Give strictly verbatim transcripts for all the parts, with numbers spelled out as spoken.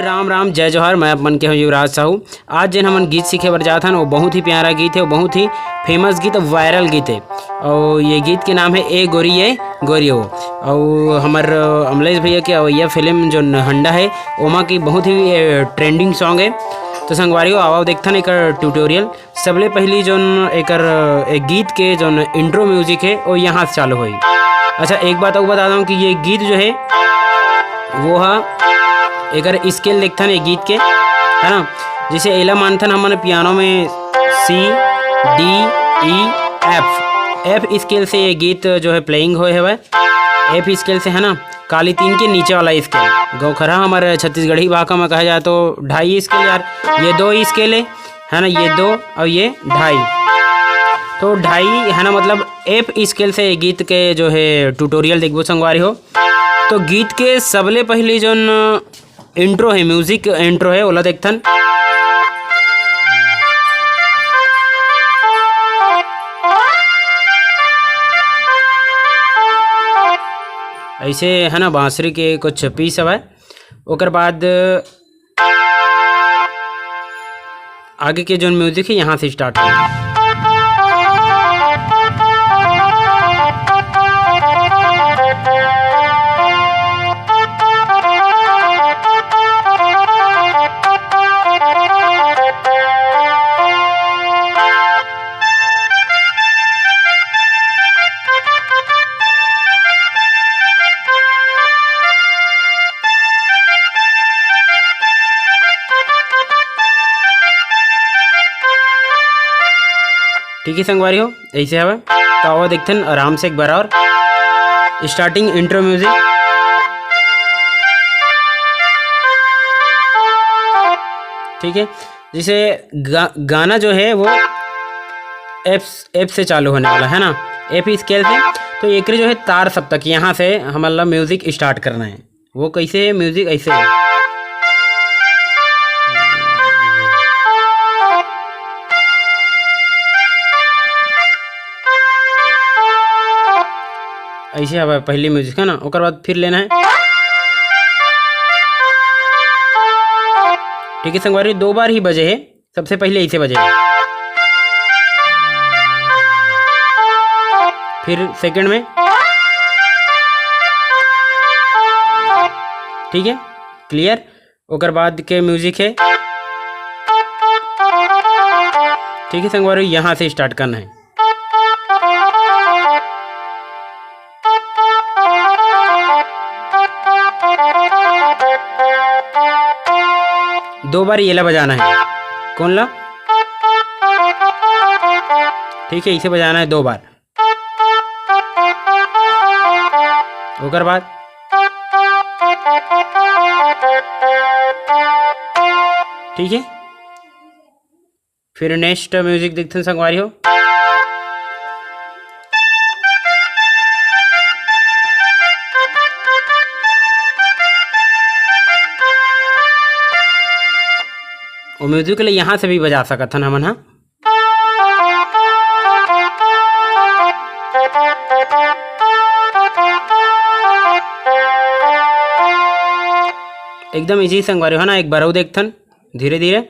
राम राम, जय जोहार, मैं आप मन के हूँ युवराज साहू। आज जेन हमन गीत सीखे बर जात हन, वो बहुत ही प्यारा गीत है, वो बहुत ही फेमस गीत, वायरल गीत है। और ये गीत के नाम है ए गोरी ए गोरी हो। और हमर अमलेश भैया के अवैया फिल्म जो हंडा है, ओमा की बहुत ही, ए, ट्रेंडिंग सॉन्ग है। तो संगवारी हो, आवा देखथन एकर ट्यूटोरियल। सबले पहली जोन एकर, ए, गीत के जोन इंट्रो म्यूजिक है, वो यहाँ से चालू होई। अच्छा, एक बात और बता दूँ कि ये गीत जो है, वो हा एकर स्केल देखथन ये गीत के, है ना? जैसे एला मानथन हमन पियानो में सी, डी, ई, एफ, एफ स्केल से ये गीत जो है प्लेइंग होए हवय। एफ स्केल से, है ना, काली तीन के नीचे वाला स्केल। गौखरहा हमारे छत्तीसगढ़ी भाखा में कहा जाए तो ढाई स्केल यार, ये दो स्केल है, है ना, ये दो और ये ढाई। तो ढाई, है ना, मतलब एफ स्केल से ये गीत के जो है ट्यूटोरियल देखबो संगवारी हो। तो गीत के सबले पहली जोन इंट्रो है, म्यूजिक इंट्रो है, ओला देखथन। ऐसे, है ना, बांसुरी के कुछ पीस हवय। ओकर बाद आगे के जोन म्यूजिक है, यहाँ से स्टार्ट हो। ठीक है संगवारी हो, ऐसे हवे। तो आवा देखथन आराम से एक बार और। Starting intro music. ठीक है, जैसे गा-, गाना जो है वो एफ, एफ से चालू होने वाला है ना, एफ स्केल से। तो एकरे जो है तार सप्तक, यहाँ से हमन ला म्यूजिक स्टार्ट करना है। वो कैसे है म्यूजिक? ऐसे है। ऐसे हवा पहली म्यूजिक है ना, ओकर बाद फिर लेना है। ठीक है संगवारी, दो बार ही बजे है, सबसे पहले ऐसे बजे, फिर सेकंड में, ठीक है, क्लियर। ओकर बाद के म्यूजिक है, ठीक है संगवारी, यहाँ से स्टार्ट करना है। दो बार ये ला बजाना है। कौन ला? ठीक है, इसे बजाना है दो बार। ओकर बाद, ठीक है, फिर नेक्स्ट म्यूजिक देखथन संगवारी हो। वो म्यूजिक ले यहाँ से भी बजा सकत हन हमन हा। एकदम इजी संगवारी हो ना, एक बार अउ देखथन धीरे धीरे।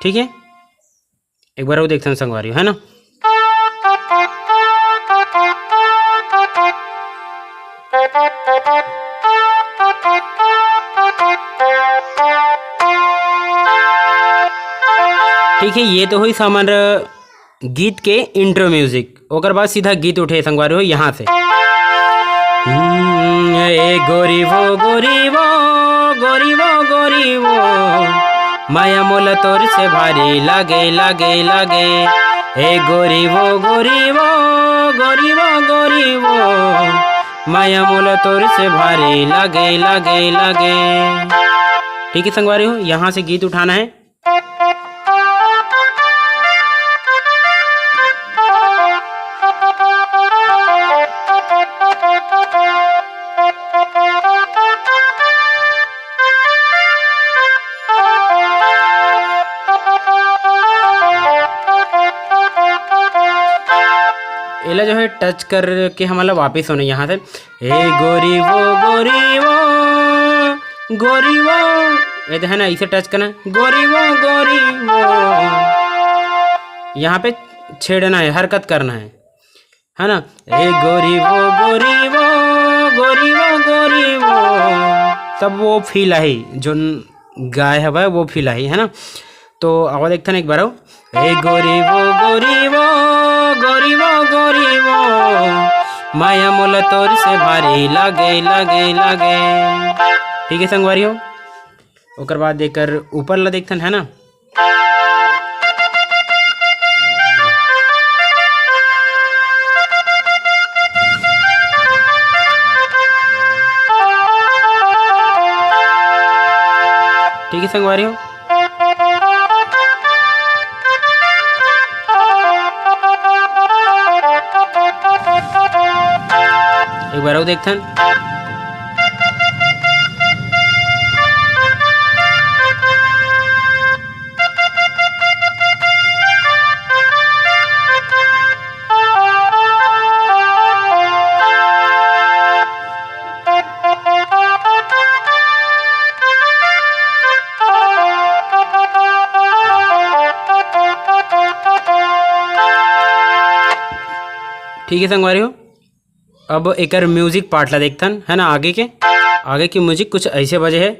ठीक है, एक बार अउ देखथन संगवारी हो, है ना? ठीक है, ये तो होइस हमर गीत के इंट्रो म्यूजिक। ओकर बाद सीधा गीत उठे संगवारी हो यहाँ से। हम्म, ए गोरी वो, गोरी वो, गोरी वो, गोरी वो, माया मोला तोर से भारी लागे, लागे, लागे। ए गोरी वो, गोरी वो, गोरी वो, गोरी वो, माया मोला तोर से भारी लागे, लागे, लागे। ठीक है संगवारी हो, यहाँ से गीत उठाना है। एला जो है टच करके हमन ला वापिस होना हे यहाँ से, "ए गोरी वो, गोरी वो, गोरी वो", ये तो है ना, इसे टच करना है, "गोरी वो, गोरी वो", यहाँ पे छेड़ना है, हरकत करना है, है ना? "ए गोरी वो, गोरी वो, गोरी वो, गोरी वो", तब वो फील आही, जोन गाय हवय वो फील आही, है ना? तो आवा देखथन एक बार अउ, "ए गोरी वो, गोरी वो, गोरी वो, गोरी वो, माया मोला तोर से भारी लागे, लागे, लागे।" ठीक है संगवारी हो, ओकर बाद एकर ऊपर ला देखथन, है ना? ठीक है संगवारी हो, एक बार अउ देखथन। ठीक है संगवारी हो, अब एकर म्यूजिक पार्ट ला देखथन, है ना? आगे के, आगे के म्यूजिक कुछ ऐसे बजे है।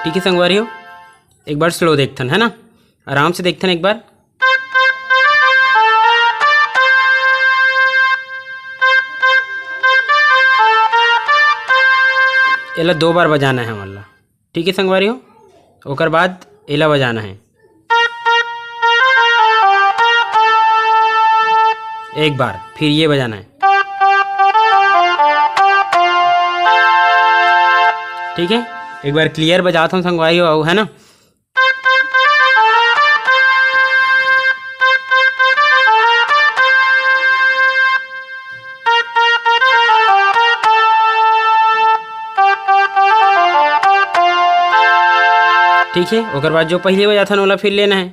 ठीक है संगवारी हो, एक बार स्लो देखथन, है ना? आराम से देखथन एक बार। एला दो बार बजाना है हमन ला, ठीक है संगवारी हो। ओकर बाद एला बजाना है एक बार, फिर ये बजाना है, ठीक है। एक बार क्लियर बजात हूँ संगवारी हो, है ना? ठीक है, ओकर बाद जो पहले बजाथन ओला फिर लेना है।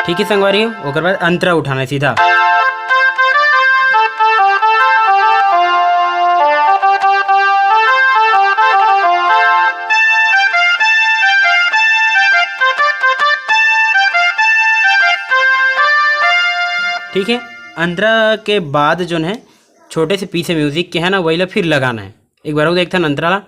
ठीक है संगवारी हो, ओकर बाद अंतरा उठाना है सीधा। ठीक है, अंतरा के बाद जोन है छोटे से पीछे म्यूजिक के है ना, वही ला फिर लगाना है। एक बार अउ देखथन अंतरा ला।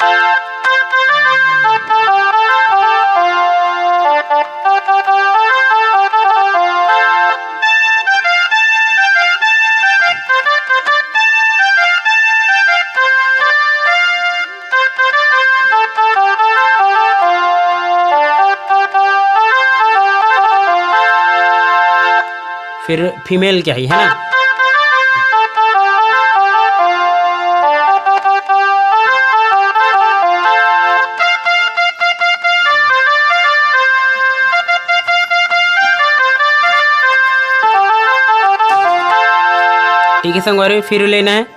फिर फीमेल के ही, है ना? ठीक है संगवारी, फिर लेना है।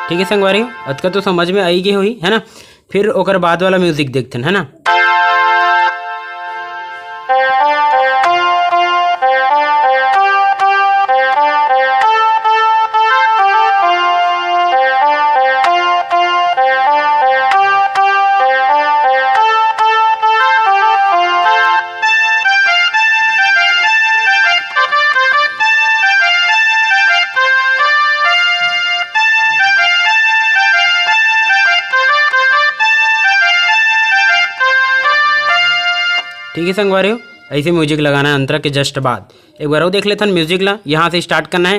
ठीक है संगवारी, अतका तो समझ में आई गे होही, है ना? फिर ओकर बाद वाला म्यूजिक देखथन, है ना? ठीक है संगवारी हो, ऐसे म्यूजिक लगाना है अंतरा के जस्ट बाद। एक बार अउ देख लेथन म्यूजिक ला, यहाँ से स्टार्ट करना है।